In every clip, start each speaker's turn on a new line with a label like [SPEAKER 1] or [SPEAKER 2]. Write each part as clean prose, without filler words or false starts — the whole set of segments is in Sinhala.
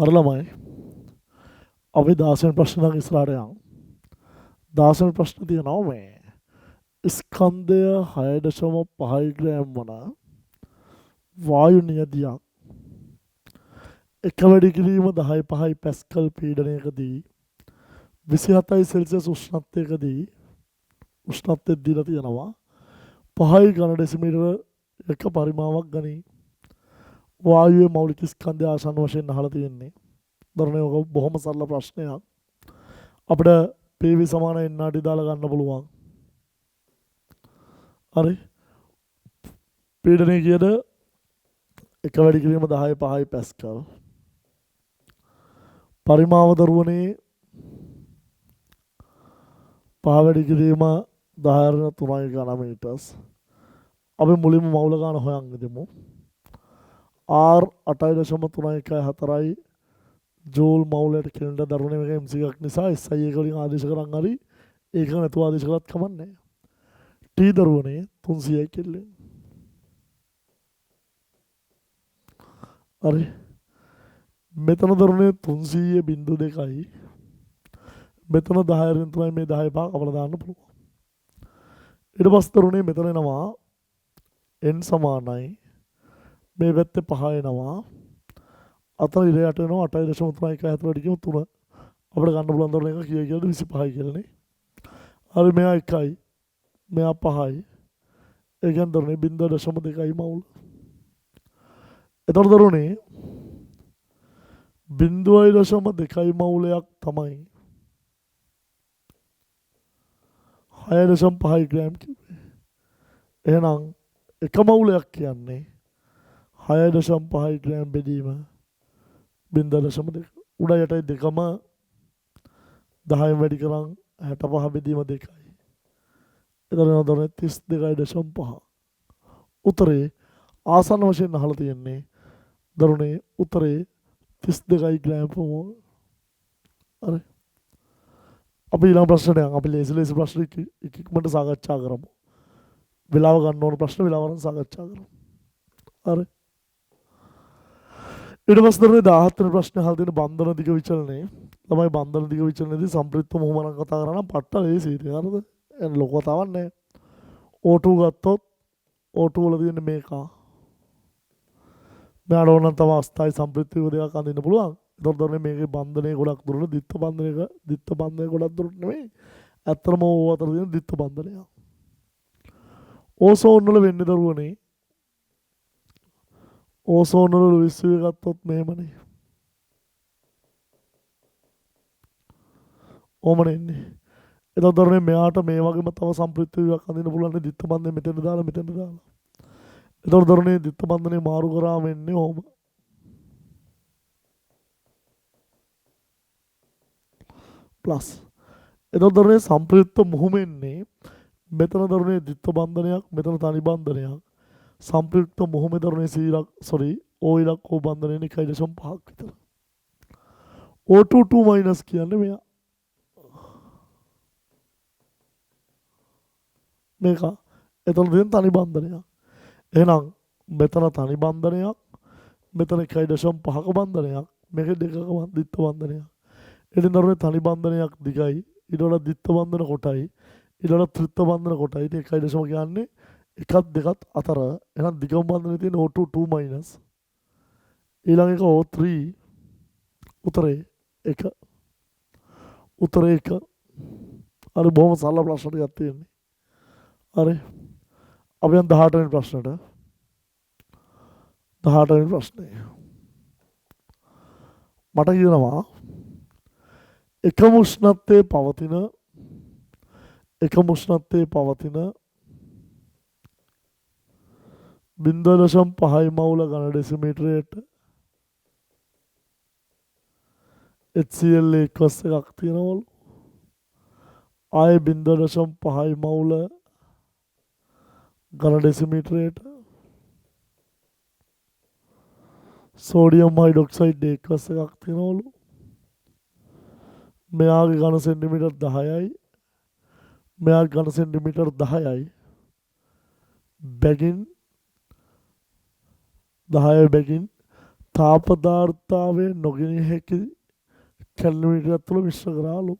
[SPEAKER 1] හරි ළමයි. අපි 16 වෙනි ප්‍රශ්න නම් ඉස්සරහට යමු. 16 වෙනි ප්‍රශ්න තියෙනවා මේ ස්කන්ධය 6.5 ග්‍රෑම් වන වායු නියදියක් එක වැඩි කිරීම 10.5 පැස්කල් පීඩනයකදී 27 සෙල්සියස් උෂ්ණත්වයකදී උෂ්ණත්වයක් දීලා තියෙනවා 5 ඝන ඩෙසිමීටර එක පරිමාවක් ගනී. වායුවේ මෞලික ස්කන්ධය ආසන්න වශයෙන් අහලා තියෙන්නේ. දරුණේ ඔක බොහොම සරල ප්‍රශ්නයක්. අපිට PV සමාන nRT දාලා ගන්න පුළුවන්. හරි. පීඩනය කීයද? එක වැඩි කිරීම 10.5 පැස්කල්. පරිමාව දරුවනේ 5 වැඩි කිරීම 10.3 ඝන මීටර්ස්. අපි මුලින්ම මවුල ගාන හොයන් ඉදමු. R 8.314යි ජූල් මවුලට කෙනට දරුවනේ මේක MC එකක් නිසා SI එක වලින් ආදේශ කරන් හරි ඒක නැතුව ආදේශ කරත් කමක් නැහැ. T දරුවනේ 300යි කෙල්ලෙන්. හරි. මෙතන දරුවනේ 300.2යි. මෙතන 10.3යි මේ 10.5 කපලා දාන්න පුළුවන්. ඊට පස්සේ දරුවනේ මෙතන එනවා n සමානයි මේ පැත්තේ 5 එනවා. අතන ඉර යට එනවා 8.314 වැඩි කියමු 3. අපිට ගන්න පුළුවන් දරුවනේ එක කීය කියලාද 25යි කියලානේ. හරි මෙයා 1යි මෙයා 5යි. ඒ කියන්නේ දරුවනේ 0.2යි මවුල. එතකොට දරුවනේ 0.2යි මවුලයක් තමයි 6.5 ග්‍රෑම් කිව්වේ. එහෙනම් එක මවුලයක් කියන්නේ 6.5 ග්‍රෑම් බෙදීම 0.2. උඩ යටයි දෙකම 10 වැඩි කරන් 65 බෙදීම 2යි. එතන එනවා දරුවනේ 32.5. උතරේ ආසන්න වශයෙන් අහලා තියෙන්නේ දරුවනේ උතරේ 32 ග්‍රෑම් පොමෝල්. හරි. අපි ඊළඟ ප්‍රශ්නට යමු. අපි ලේසි ලේසි ප්‍රශ්න ඉක්මනට සාකච්ඡා කරමු. වෙලාව ගන්න ඕන ප්‍රශ්න වෙලාව අරන් සාකච්ඡා කරමු. හරි. ඊට පස්සේ දරුවනේ 17 වෙනි ප්‍රශ්නේ අහලා තියෙන බන්ධන දිග විචලනය. ළමයි බන්ධන දිග විචලනයේදී සම්ප්‍රයුක්ත මුහුම නම් කතා කරා නම් පට්ට ලේසි ඉතින්. හරිද? එන්න ලොකු කතාවක් නෑ. O2 ගත්තොත් O2 වල තියෙන මේක. මෙයාට ඕන නම් තව අස්ථායි සම්ප්‍රයුක්ත යුග දෙකක් අඳින්න පුළුවන්. ඒතකොට දරුවනේ මේකේ බන්ධනය ගොඩක් දුරට ද්විත්ව බන්ධනයක ද්විත්ව බන්ධනය ගොඩක් දුරට නෙමෙයි. ඇත්තටම ඕව අතර තියෙන ද්විත්ව බන්ධනයක්. ඕසෝන් වල වෙන්නේ දරුවනේ ඕසෝන් වල ලුයිස් වී ගත්තොත් මෙහෙමනේ. ඕමනේ ඉන්නේ. එතකොට දරුවනේ මෙයාට මේ වගේම තව සම්ප්‍රයුක්ත වීමක් අඳින්න පුළුවන් නේ ද්විත්ව බන්ධනය මෙතෙන්ට දාලා මෙතෙන්ට දාලා. එතකොට දරුවනේ ද්විත්ව බන්ධනය මාරු කරාම එන්නේ ඔහොම. ප්ලස්. එතකොට දරුවනේ සම්ප්‍රයුක්ත මුහුම එන්නේ මෙතන දරුවනේ ද්විත්ව බන්ධනයක් මෙතන තනි බන්ධනයක්. සම්ප්‍රයුක්ත මුහුමේ දරුවනේ C ඉලක්ක සෝරි O ඉලක්ක O බන්ධනය 1.5ක් විතර. O2 2 minus කියන්නේ මෙයා. මේක එතන තියෙන තනි බන්ධනයක්. එහෙනම් මෙතන තනි බන්ධනයක් මෙතන 1.5ක බන්ධනයක් මේක දෙකක ද්විත්ව බන්ධනයක්. ඉතින් දරුවනේ තනි බන්ධනයක් දිගයි ඊට වඩා ද්විත්ව බන්ධන කොටයි ඊට වඩා ත්‍රිත්ව බන්ධන කොටයි. ඉතින් 1. කියන්නේ එකත් දෙකත් අතර. එහෙනම් දිගම බන්ධනේ තියෙන O2 2 minus ඊළඟ එක O3 උතරේ 1 උතරේ 1. හරි බොහොම සරල ප්‍රශ්න ටිකක් තියෙන්නේ. හරි අපි යන් 18 වෙනි ප්‍රශ්නට. 18 වෙනි ප්‍රශ්නය මට කියනවා එකම උෂ්ණත්වයේ පවතින එකම උෂ්ණත්වයේ පවතින 0.5 මවුල ඝන ඩෙසිමීටරයට HCl එක්වස් එකක් තියෙනවලු. ආයේ 0.5 මවුල ඝන ඩෙසිමීටරයට සෝඩියම් හයිඩ්‍රොක්සයිඩ් එක්වස් එකක් තියෙනවලු. මෙයාගේ ඝන සෙන්ටිමීටර් 10යි මෙයාගේ ඝන සෙන්ටිමීටර් 10යි බැගින් 10 බැගින් තාප ධාරිතාවය නොගිනිය හැකි කැලරිමීටරයක් තුළ මිශ්‍ර කරාලු.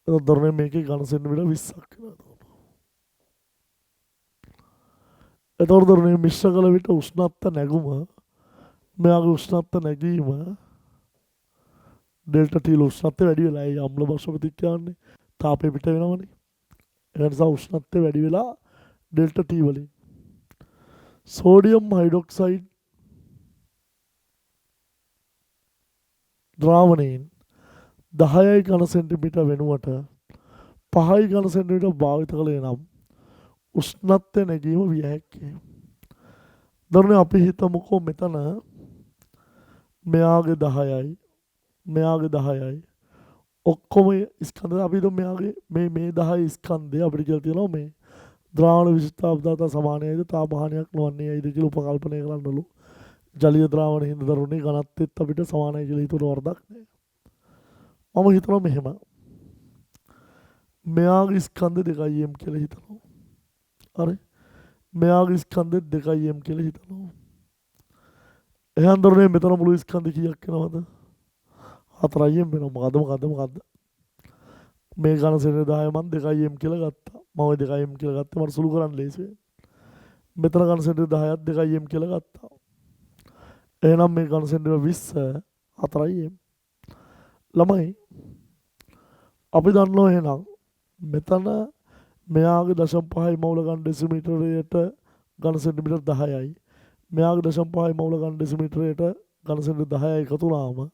[SPEAKER 1] එතකොට දරුවනේ මේකේ ඝන සෙන්ටිමීටර 20ක් වෙනවා. එතකොට දරුවනේ මිශ්‍ර කළ විට උෂ්ණත්ව නැගුම, මෙයාගේ උෂ්ණත්ව නැගීම ඩෙල්ටා ටී වල උෂ්ණත්වය වැඩි වෙලා, ඒ අම්ල බස්ම ප්‍රතික්‍රියාවන්නේ තාපය පිට වෙනවනේ. ඒ නිසා උෂ්ණත්වය වැඩි වෙලා ඩෙල්ටා ටී වලින් සෝඩියම් හයිඩ්‍රොක්සයිඩ් ද්‍රාවණයෙන් 10 ඝන සෙන්ටිමීටර වෙනුවට 5 ඝන සෙන්ටිමීටර භාවිත කළේ නම් උෂ්ණත්වය නැගීම විය හැක්කේ. දරුවනේ අපි හිතමුකෝ මෙතන මෙයාගේ 10යි මෙයාගේ 10යි ඔක්කොම ස්කන්ධ අපි හිතමු මෙයාගේ මේ 10 ස්කන්ධය අපිට කියලා තියෙනවා මේ ද්‍රාවණ විශිෂ්ටාපදාත සමානයයිද තාප හානියක් නොවන්නේ යයිද කියලා උපකල්පනය කරන්නලු. ජලීය ද්‍රාවණ හින්දා දරුවනේ ඝනත්වයත් අපිට සමානයි කියලා හිතුවට වරදක් නෑ. මම හිතනවා මෙහෙම මෙයාගේ ස්කන්ධ 2 m කියලා හිතනවා. හරි, මෙයාගේ ස්කන්ධ 2 m කියලා හිතනවා. එහෙනම් දරුවනේ මෙතන මුළු ස්කන්ධ කීයක් වෙනවද? 4 m වෙනවා. මොකද්ද මොකද්ද මොකද්ද? මේ ඝන සෙන්ටිමීටර 10 මං 2 m කියලා ගත්තා. මම ඔය 2 m කියලා ගත්තේ මට සුළු කරන්න ලේසි වෙන්න. මෙතන ඝන සෙන්ටිමීටර 10ක් 2 m කියලා ගත්තා. එහෙනම් මේ ඝන සෙන්ටිමීටර 20 4 m. ළමයි අපි දන්නවා එහෙනම් මෙතන මෙයාගේ 0.5 මවුල ඝන ඩෙසිමීටරයට ඝන සෙන්ටිමීටර 10යි. මෙයාගේ 0.5 මවුල ඝන ඩෙසිමීටරයට ඝන සෙන්ටිමීටර 10යි එකතු වුණාම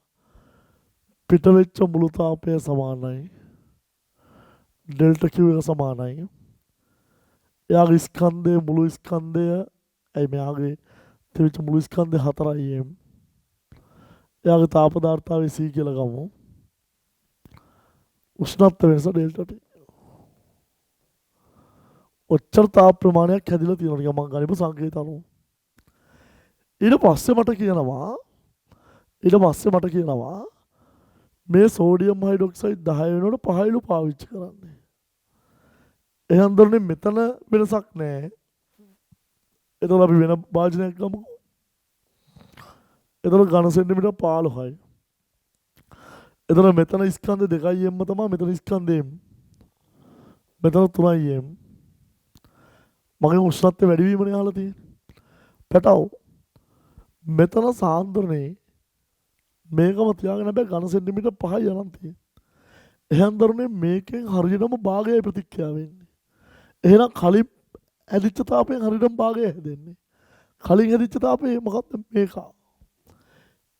[SPEAKER 1] පිට වෙච්ච මුළු තාපය සමානයි ඩෙල්ටා Q එක සමානයි. එයාගේ ස්කන්ධය මුළු ස්කන්ධය ඇයි මෙයාගේ තිබිච්ච මුළු ස්කන්ධය 4 m. එයාගේ තාප ධාරිතාවය C කියලා ගමු. උෂ්ණත්ව වෙනස ඩෙල්ටා T. ඔච්චර තාප ප්‍රමාණයක් හැදිලා තියෙනවා නිකන් මං ගනිපු සංකේත අනුව. ඊට පස්සේ මට කියනවා මේ සෝඩියම් හයිඩ්‍රොක්සයිඩ් 10 වෙනකොට 5යිලු පාවිච්චි කරන්නේ. එහෙනම් දරුවනේ මෙතන වෙනසක් නෑ. එතකොට අපි වෙන භාජනයක් ගමුකෝ. එතකොට ඝන සෙන්ටිමීටර 15යි. එතකොට මෙතන ස්කන්ධ 2 m තමයි, මෙතන ස්කන්ධ m. මෙතන 3 m. මගේ උෂ්ණත්වය වැඩි වීමනේ අහලා තියෙන්නේ. පැටව් මෙතන සාන්ද්‍රණේ මේකම තියාගෙන හැබැයි ඝන සෙන්ටිමීටර 5යි අරන් තියෙන්නේ. එහෙනම් දරුවනේ මේකෙන් හරියටම භාගයයි ප්‍රතික්‍රියා වෙන්නේ. එහෙනම් කලින් හැදිච්ච තාපයෙන් හරියටම භාගය හැදෙන්නේ. කලින් හැදිච්ච තාපේ මොකක්ද මේක?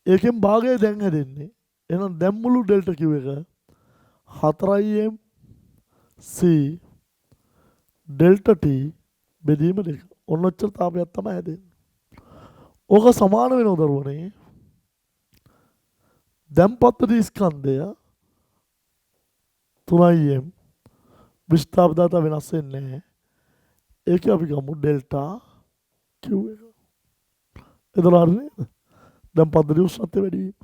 [SPEAKER 1] ඒකෙන් භාගය දැන් හැදෙන්නේ. එහෙනම් දැන් මුළු ඩෙල්ටා Q එක 4 m C delta T බෙදීම 2. ඔන්න ඔච්චර තාපයක් තමයි හැදෙන්නේ. ඕක සමාන වෙනව දරුවනේ. දැන් පද්ධති ස්කන්ධය 3 m විස්ථාපදාත වෙනස් වෙන්නේ නැහැ. ඒක අපි ගමු ඩෙල්ටා Q එක. එතකොට හරි නේද? දැන් පද්ධති උෂ්ණත්වය වැඩි වීම.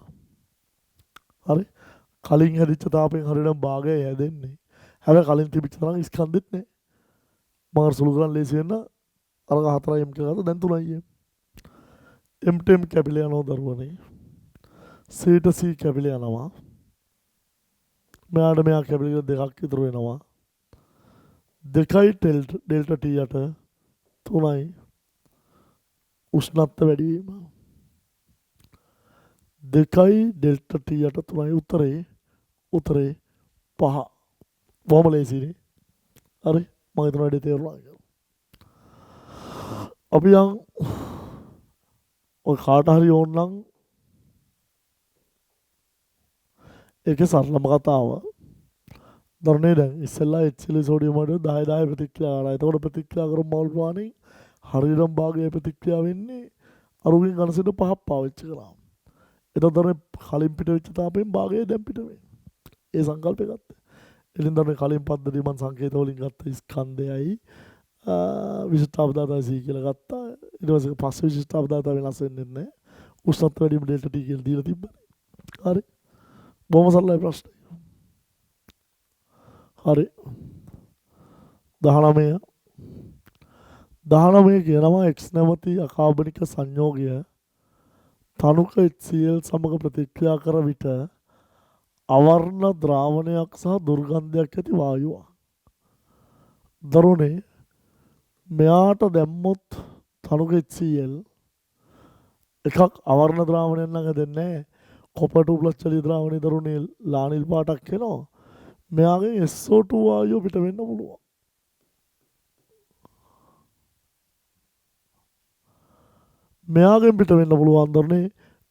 [SPEAKER 1] හරි. කලින් හැදිච්ච තාපයෙන් හරියටම භාගය හැදෙන්නේ. හැබැයි කලින් තිබිච්ච තරම් ස්කන්ධෙත් නෑ. මම අර සුළු කරන් ලේසි වෙන්න අරක 4 m කියලා ගත්තා. දැන් 3 m. M ට m කැපිලා යනවා දරුවනේ. C ට C කැපිලා යනවා. මෙයාට මෙයා කැපිලා ගියොත් දෙකක් ඉතුරු වෙනවා. 2යි ඩෙල්ටා T යට 3යි උෂ්ණත්ව වැඩි වීම. 2යි ඩෙල්ටා T යට 3යි උත්තරේ 5. බොහොම ලේසිනේ. හරි මම හිතනවා වැඩේ තේරුණා කියලා. අපි යන් ඔය කාට හරි ඕන නම් ඒකේ සරලම කතාව දරුණේ දැන් ඉස්සෙල්ලා HCl sodium හයිඩ්‍රොක්සයිඩ් 10 10 ප්‍රතික්‍රියා කරා. එතකොට ප්‍රතික්‍රියා කරපු මවුල් ප්‍රමාණයෙන් හරියටම භාගය ප්‍රතික්‍රියා වෙන්නේ අරුගෙන් ඝන සෙන්ටිමීටර 5ක් පාවිච්චි කරාම. එතකොට දරුණේ කලින් පිට වෙච්ච තාපයෙන් භාගය දැන් පිට වෙන්නේ. ඒ සංකල්පය ගත්තා. ඉතින් දරුණේ කලින් පද්ධතිය මං සංකේත වලින් ගත්ත ස්කන්ධයයි විශිෂ්ටාපදාතයි C කියලා ගත්තා. ඊට පස්සේ පස්සේ විශිෂ්ටාපදාත වෙනස් වෙන්නේ නැහැ. උෂ්ණත්ව වැඩි වීම ඩෙල්ටා T කියලා දීලා තිබ්බනේ. හරි. බොහොම සරලයි ප්‍රශ්නේ. හරි. 19 19 කියනවා X නැමැති අකාබනික සංයෝගය තනුක HCl සමග ප්‍රතික්‍රියා කර විට අවර්ණ ද්‍රාවණයක් සහ දුර්ගන්ධයක් ඇති වායුවක්. දරුණේ මෙයාට දැම්මොත් තනුක HCl එකක් අවර්ණ ද්‍රාවණයක් නම් හැදෙන්නේ නැහැ. කොපර් 2 ප්ලස් ජලීය ද්‍රාවණයේ දරුණේ ලා නිල් පාටක් එනවා. මෙයාගෙන් SO2 වායුව පිට වෙන්න පුළුවන්. මෙයාගෙන් පිට වෙන්න පුළුවන් දරුණේ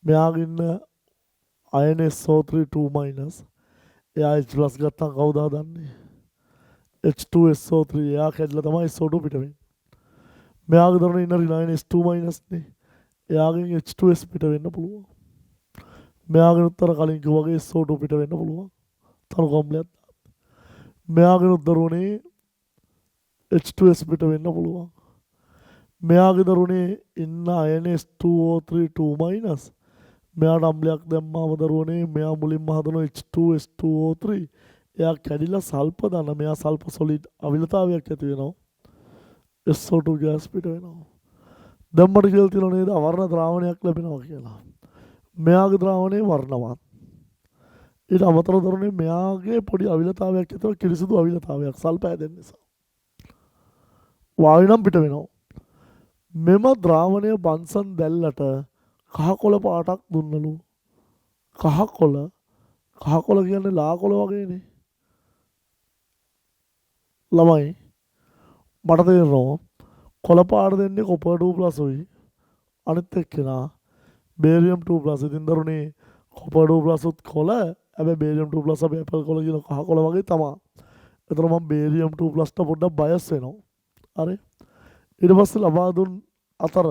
[SPEAKER 1] මෙයාගෙන් ඉන්න අයන SO3 2 minus. එයා H plus ගත්තම කවුද හදන්නේ? H2SO3 එයා කැඩලා තමයි SO2 පිට වෙන්නේ. මෙයාගේ දරුණේ ඉන්න ඍණ අයන S2 minus නේ. එයාගෙන් H2S පිට වෙන්න පුළුවන්. මෙයාගෙන් උත්තර කලින් කිව්වා වගේ SO2 පිට වෙන්න පුළුවන්. තනු කොම්බලයක් දාන්න. මෙයාගෙන් දරුණේ H2S පිට වෙන්න පුළුවන්. මෙයාගේ දරුණේ ඉන්න අයන S2O3 2 minus. මෙයාට අම්ලයක් දැම්මාම දරුවනේ මෙයා මුලින්ම හදන H2S2O3. එයා කැඩිලා සල්ප ධන, මෙයා සල්ප සොලිඩ් අවිලතාවයක් ඇති වෙනවා. SO2 gas පිට වෙනවා. දැන් මට කියලා තියෙනවා නේද අවර්ණ ද්‍රාවණයක් ලැබෙනවා කියලා. මෙයාගේ ද්‍රාවණය වර්ණවත්. ඊට අමතරව දරුවනේ මෙයාගේ පොඩි අවිලතාවයක් ඇති වෙනවා, කිරිසුදු අවිලතාවයක් සල්ප හැදෙන නිසා. වායු නම් පිට වෙනවා. මෙම ද්‍රාවණය බන්සන් දැල්ලට කහ කොළ පාටක් දුන්නලු. කහ කොළ, කහ කොළ කියන්නේ ලා කොළ වගේනේ. ළමයි මට තේරෙනවා කොළ පාට දෙන්නේ කොපර් 2 ප්ලස් උයි අනිත් එක්කෙනා බේරියම් 2 ප්ලස්. ඉතින් දරුණේ කොපර් 2 ප්ලස් උත් කොළ, හැබැයි බේරියම් 2 ප්ලස් අපි ඇපල් කොළ කියන කහ කොළ වගේ තමා. එතන මම බේරියම් 2 ප්ලස් ට පොඩ්ඩක් බයස් වෙනවා. හරි. ඊට පස්සේ ලබා දුන් අතර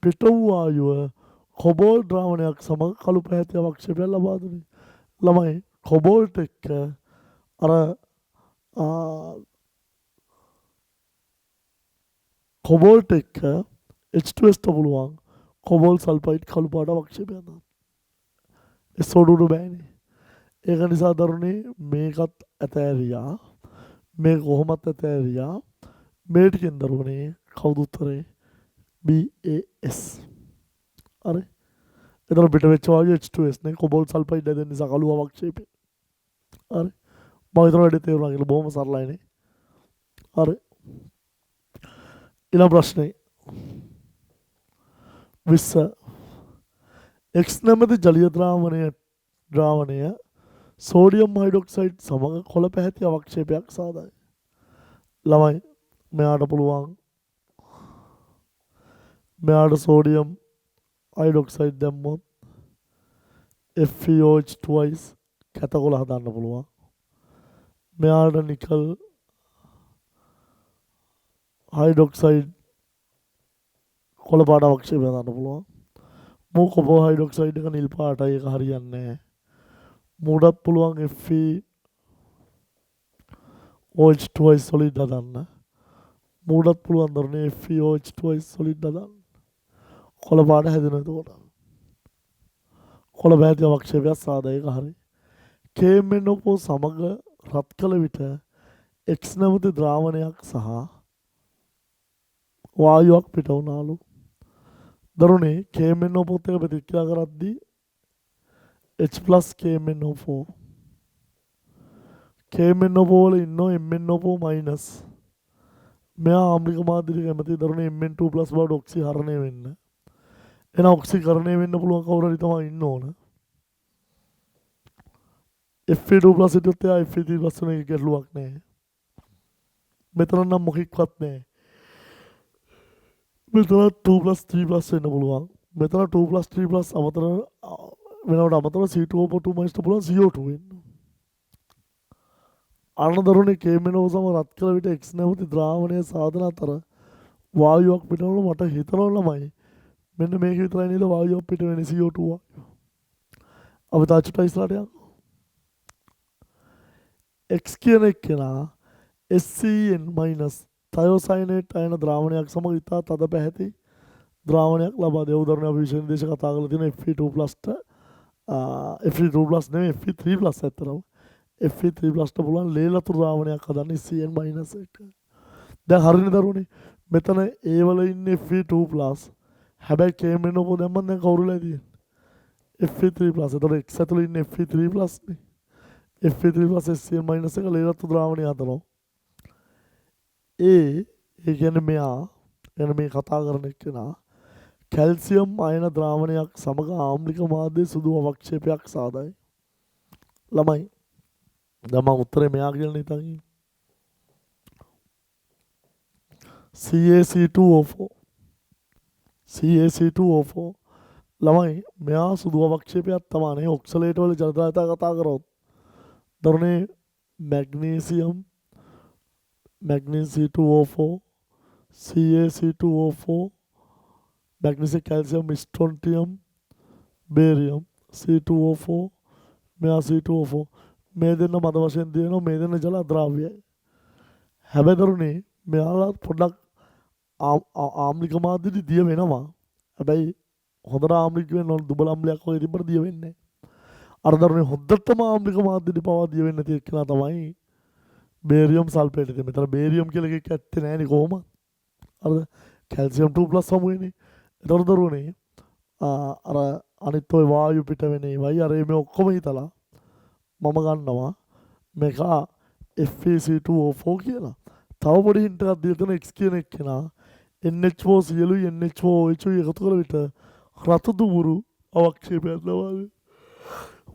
[SPEAKER 1] පිට වූ වායුව කොබෝල්ට් ද්‍රාවණයක් සමග කළු පැහැති අවක්ෂේපයක් ලබා දුනි. ළමයි කොබෝල්ට් එක්ක අර කොබෝල්ට් එක්ක H2S ට පුළුවන් කොබෝල්ට් සල්ෆයිඩ් කළු පාට අවක්ෂේපයක් දාන්න. SO2 ට බෑනේ. ඒක නිසා දරුණේ මේකත් ඇතෑරියා, මේක කොහොමත් ඇතෑරියා. මේ ටිකෙන් දරුවනේ කවුද උත්තරේ? BAS. හරි. එතන පිට වෙච්ච වායුව H2S නේ, කොබෝල්ට් සල්ෆයිඩ් හැදෙන නිසා කළු අවක්ෂේපය. හරි. මම හිතනවා වැඩි තේරුණා කියලා. බොහොම සරලයිනේ. හරි. ඊළඟ ප්‍රශ්නේ 20. X නැමැති ජලීය ද්‍රාවණය සෝඩියම් හයිඩ්‍රොක්සයිඩ් සමග කොළ පැහැති අවක්ෂේපයක් සාදයි. ළමයි මෙයාට පුළුවන් මෙයාට සෝඩියම් හයිඩ්‍රොක්සයිඩ් දැම්මොත් FeOH twice කැතකොළ හදන්න පුළුවන්. මෙයාට නිකල් හයිඩ්‍රොක්සයිඩ් කොළ පාට අවක්ෂේපය හදන්න පුළුවන්. මූ කොපර් හයිඩ්‍රොක්සයිඩ් එක නිල් පාටයි, ඒක හරියන්නේ නැහැ. මූටත් පුළුවන් FeOH twice solid හදන්න. මූටත් පුළුවන් දරුණේ FeOH twice solid හදන්න. කොළ පාට හැදෙනවා එතකොට. කොළ පැහැති අවක්ෂේපයක් සාදා, ඒක හරි. KMnO4 සමග රත් කළ විට X නැමැති ද්‍රාවණයක් සහ වායුවක් පිට වුණාලු. දරුණේ KMnO4 එක ප්‍රතික්‍රියා කරද්දී H plus KMnO4. KMnO4 වල ඉන්නවා MnO4 minus. මෙයා ආම්ලික මාධ්‍යයට කැමති දරුණේ Mn2 plus බවට ඔක්සිහරණය වෙන්න. එහෙනම් ඔක්සිකරණය වෙන්න පුළුවන් කවුරු හරි තමයි ඉන්න ඕන. Fe2 plus හිටියොත් එයා Fe3 plus වෙන එක ගැටලුවක් නෑ. මෙතන නම් මොකෙක්වත් නෑ. මෙතන 2 plus 3 plus වෙන්න පුළුවන්. මෙතන 2 plus 3 plus අමතර වෙනවට අමතරව C2O4 2 minus ට පුළුවන් CO2 වෙන්න. අන්න දරුණේ KMnO සම රත් කළ විට X නැමැති ද්‍රාවණය සාධන අතර වායුවක් පිටවනු මට හිතනවා ළමයි. මෙන්න මේක විතරයි නේද වායුවක් පිට වෙන්නේ CO2 වායුව. අපි තාම චුට්ටක් ඉස්සරහට යමු. X කියන එක්කෙනා SCN minus තයෝසයිනේට් අයන ද්‍රාවණයක් සමග ඉතා තද පැහැති ද්‍රාවණයක් ලබා දෙව්. දරුණේ අපි විශේෂ නිර්දේශ කතා කරලා තියෙන Fe2 plus ට, Fe2 plus නෙමෙයි, Fe3 plus ඇත්තටම. Fe3 plus ට පුළුවන් ලේ ලතුරු ද්‍රාවණයක් හදන්න SCN minus එක. දැන් හරිනේ දරුවනේ. මෙතන ඒ වල ඉන්නේ Fe2 plus. හැබැයි KMnO4 දැම්මම දැන් කවුරුලා තියෙන්නේ? Fe3+. එතකොට X ඇතුලේ ඉන්නේ Fe3+ නේ. Fe3+ HCl minus එක ලේ රතු ද්‍රාවණය හදනවා. ඒ ඒ කියන්නේ මෙයා එන මේ කතා කරන එක්කෙනා කැල්සියම් අයන ද්‍රාවණයක් සමග ආම්ලික මාධ්‍ය සුදු අවක්ෂේපයක් සාදයි. ළමයි, දැන් මම උත්තරේ මෙයා කියලා හිතන් ඉන්නේ. CaC2O4, CaC2O4. ළමයි, මෙයා සුදු අවක්ෂේපයක් තමයි නේ. ඔක්සලේට් වල ජලධාරිතා කතා කරොත් දරුණේ magnesium, magnesium C2O4, CaC2O4, magnesium, calcium, strontium, barium, C2O4. මෙයා C2O4. මේ දෙන්න මද වශයෙන් තියෙනවා. මේ දෙන්න ජල ද්‍රාව්‍යයි. හැබැයි දරුණේ, මෙයාලා පොඩ්ඩක් ආම්ලික මාධ්‍යෙදි දිය වෙනවා. හැබැයි හොඳට ආම්ලික වෙන්න ඕන. දුබල අම්ලයක් වගේ තිබ්බට දිය වෙන්නේ නැහැ. අර දරුණේ, හොඳටම ආම්ලික මාධ්‍යෙදි පවා දිය වෙන්නේ නැති එක්කෙනා තමයි බේරියම් සල්ෆේට්. ඉතින් මෙතන බේරියම් කියලා එකක් ඇත්තේ නෑනේ කොහොම. අර කැල්සියම් 2+ හමු වෙන්නේ. එතකොට දරුවනේ, අර අනිත් ඔය වායු පිට වෙන ඒවයි අර මේ ඔක්කොම හිතලා මම ගන්නවා මේක FeC2O4 කියලා. තව පොඩි හින්ට් එකක් දීලා තියෙනවා. X කියන එක්කෙනා NH4Cl උයි NH4OH උයි එකතු කළ විට රතු දුමුරු අවක්ෂේපයක් ලබා.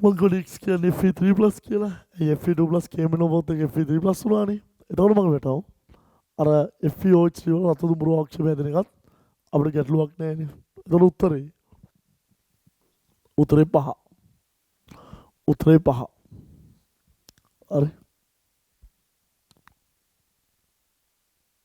[SPEAKER 1] මං කිව්වනේ X කියන්නේ Fe3+ කියලා. ඒ Fe2+ KMnO4 එක Fe3+ වුණානේ. එතකොට මම වැටහුවා අර FeOH වල රතු දුමුරු අවක්ෂේපය හැදෙන එකත් අපිට ගැටලුවක් නෑනේ. එතකොට උත්තරේ උත්තරේ පහ. උත්තරේ පහ. හරි.